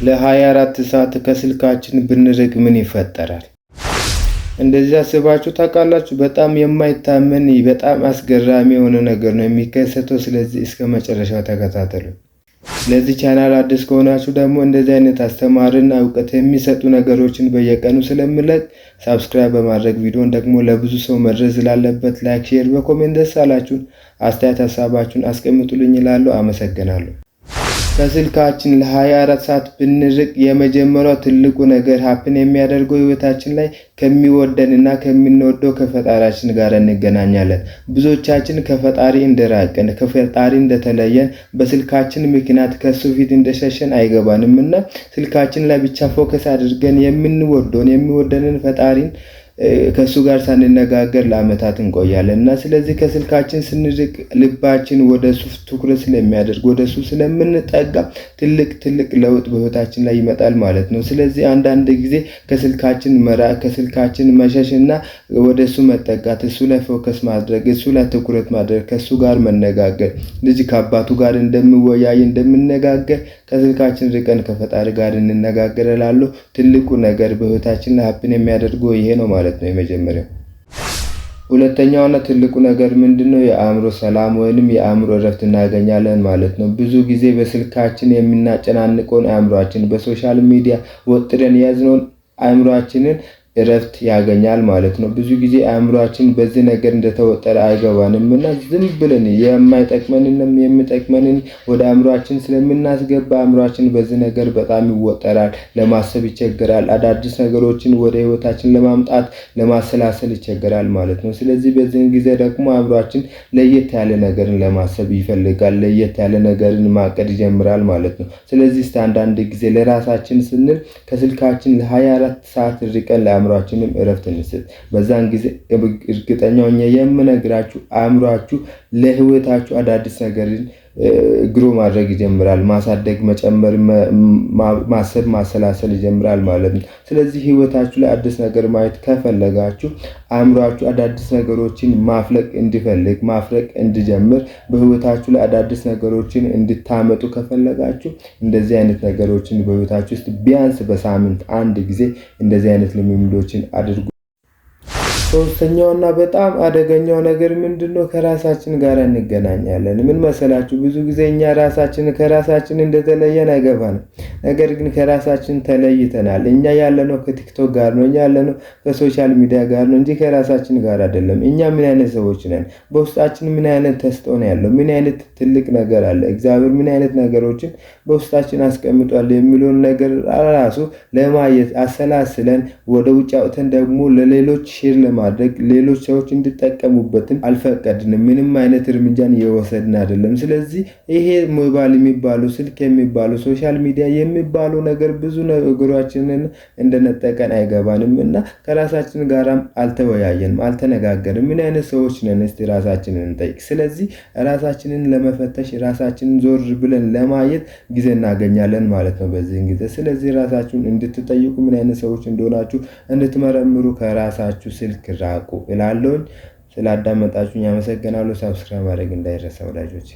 ለ24 ሰዓት ከስልካችን ብንርቅ ምን ይፈጠራል? እንደዚህ አስባችሁ ታውቃላችሁ? በጣም የማይታመን፣ በጣም አስገራሚ የሆነ ነገር ነው የሚከሰተው። ስለዚህ እስከ መጨረሻው ተከታተሉ። ለዚህ ቻናል አዲስ ከሆናችሁ ደግሞ እንደዚህ አይነት አስተማሪና እውቀት የሚሰጡ ነገሮችን በየቀኑ ስለምለቅ subscribe በማድረግ፣ ቪዲዮን ደግሞ ለብዙ ሰው መድረስ ስላለበት like፣ share፣ በ comment ደስ ያላችሁን አስተያየት ሀሳባችሁን አስቀምጡልኝ እላለሁ። አመሰግናለሁ። ከስልካችን ለ24 ሰዓት ብንርቅ የመጀመሪያው ትልቁ ነገር happen የሚያደርገው ህይወታችን ላይ ከሚወደን እና ከምንወደው ከፈጣሪያችን ጋር እንገናኛለን። ብዙዎቻችን ከፈጣሪ እንደራቅን፣ ከፈጣሪ እንደተለየን፣ በስልካችን ምክንያት ከሱ ፊት እንደሸሸን አይገባንም እና ስልካችን ላይ ብቻ focus አድርገን የምንወደውን፣ የሚወደንን ፈጣሪን ከእሱ ጋር ሳንነጋገር ለአመታት እንቆያለን። እና ስለዚህ ከስልካችን ስንርቅ ልባችን ወደ እሱ ትኩረት ስለሚያደርግ፣ ወደ እሱ ስለምንጠጋ ትልቅ ትልቅ ለውጥ በህይወታችን ላይ ይመጣል ማለት ነው። ስለዚህ አንዳንድ ጊዜ ከስልካችን መራቅ፣ ከስልካችን መሸሽ እና ወደ እሱ መጠጋት፣ እሱ ላይ focus ማድረግ፣ እሱ ላይ ትኩረት ማድረግ፣ ከእሱ ጋር መነጋገር፣ ልጅ ከአባቱ ጋር እንደሚወያይ፣ እንደሚነጋገር ከስልካችን ርቀን ከፈጣሪ ጋር እንነጋገር እላለሁ። ትልቁ ነገር በህይወታችን ላይ happen የሚያደርገው ይሄ ነው ማለት ነው የመጀመሪያው። ሁለተኛውና ትልቁ ነገር ምንድነው? የአእምሮ ሰላም ወይንም የአእምሮ እረፍት እናገኛለን ማለት ነው። ብዙ ጊዜ በስልካችን የምናጨናንቀውን አእምሯችን፣ በ social media ወጥረን የያዝነውን አእምሯችንን እረፍት ያገኛል ማለት ነው። ብዙ ጊዜ አእምሯችን በዚህ ነገር እንደተወጠረ አይገባንም እና ዝም ብለን የማይጠቅመንንም የሚጠቅመንን ወደ አእምሯችን ስለምናስገባ አእምሯችን በዚህ ነገር በጣም ይወጠራል፣ ለማሰብ ይቸገራል፣ አዳዲስ ነገሮችን ወደ ህይወታችን ለማምጣት ለማሰላሰል ይቸገራል ማለት ነው። ስለዚህ በዚህን ጊዜ ደግሞ አእምሯችን ለየት ያለ ነገርን ለማሰብ ይፈልጋል፣ ለየት ያለ ነገርን ማቀድ ይጀምራል ማለት ነው። ስለዚህ እስቲ አንዳንድ ጊዜ ለራሳችን ስንል ከስልካችን ለ24 ሰዓት ርቀን ለአእምሯችንም እረፍት እንስጥ። በዛን ጊዜ እርግጠኛ ሆኜ የምነግራችሁ አእምሯችሁ ለህይወታችሁ አዳዲስ ነገርን grow ማድረግ ይጀምራል። ማሳደግ፣ መጨመር፣ ማሰብ፣ ማሰላሰል ይጀምራል ማለት ነው። ስለዚህ ህይወታችሁ ላይ አዲስ ነገር ማየት ከፈለጋችሁ፣ አእምሯችሁ አዳዲስ ነገሮችን ማፍለቅ እንዲፈልግ፣ ማፍለቅ እንዲጀምር፣ በህይወታችሁ ላይ አዳዲስ ነገሮችን እንድታመጡ ከፈለጋችሁ እንደዚህ አይነት ነገሮችን በህይወታችሁ ውስጥ ቢያንስ በሳምንት አንድ ጊዜ እንደዚህ አይነት ልምምዶችን አድርጉ። ሶስተኛውና በጣም አደገኛው ነገር ምንድነው? ከራሳችን ጋር እንገናኛለን። ምን መሰላችሁ? ብዙ ጊዜ እኛ ራሳችን ከራሳችን እንደተለየን አይገባንም። ነገር ግን ከራሳችን ተለይተናል። እኛ ያለነው ከ TikTok ጋር ነው። እኛ ያለነው ከ social media ጋር ነው እንጂ ከራሳችን ጋር አይደለም። እኛ ምን አይነት ሰዎች ነን? በውስጣችን ምን አይነት ተስጦ ነው ያለው? ምን አይነት ትልቅ ነገር አለ? እግዚአብሔር ምን አይነት ነገሮችን በውስጣችን አስቀምጧል የሚለውን ነገር ራሱ ለማየት አሰላስለን ወደ ውጭ አውጥተን ደግሞ ለሌሎች share ለማድረግ፣ ሌሎች ሰዎች እንዲጠቀሙበትም አልፈቀድንም። ምንም አይነት እርምጃን እየወሰድን አይደለም። ስለዚህ ይሄ ሞባይል የሚባሉ፣ ስልክ የሚባሉ፣ social media የሚባሉ ነገር ብዙ ነገሮችንን እንደነጠቀን አይገባንም እና ከራሳችን ጋራም አልተወያየንም፣ አልተነጋገርንም። ምን አይነት ሰዎች ነን? እስቲ ራሳችንን እንጠይቅ። ስለዚህ ራሳችንን ለመፈተሽ፣ ራሳችንን ዞር ብለን ለማየት ጊዜ እናገኛለን ማለት ነው በዚህን ጊዜ። ስለዚህ ራሳችሁን እንድትጠይቁ፣ ምን አይነት ሰዎች እንደሆናችሁ እንድትመረምሩ ከራሳችሁ ስልክ ራቁ እላለሁኝ። ስላዳመጣችሁኝ አመሰግናለሁ። Subscribe ማድረግ እንዳይረሳ ወዳጆች።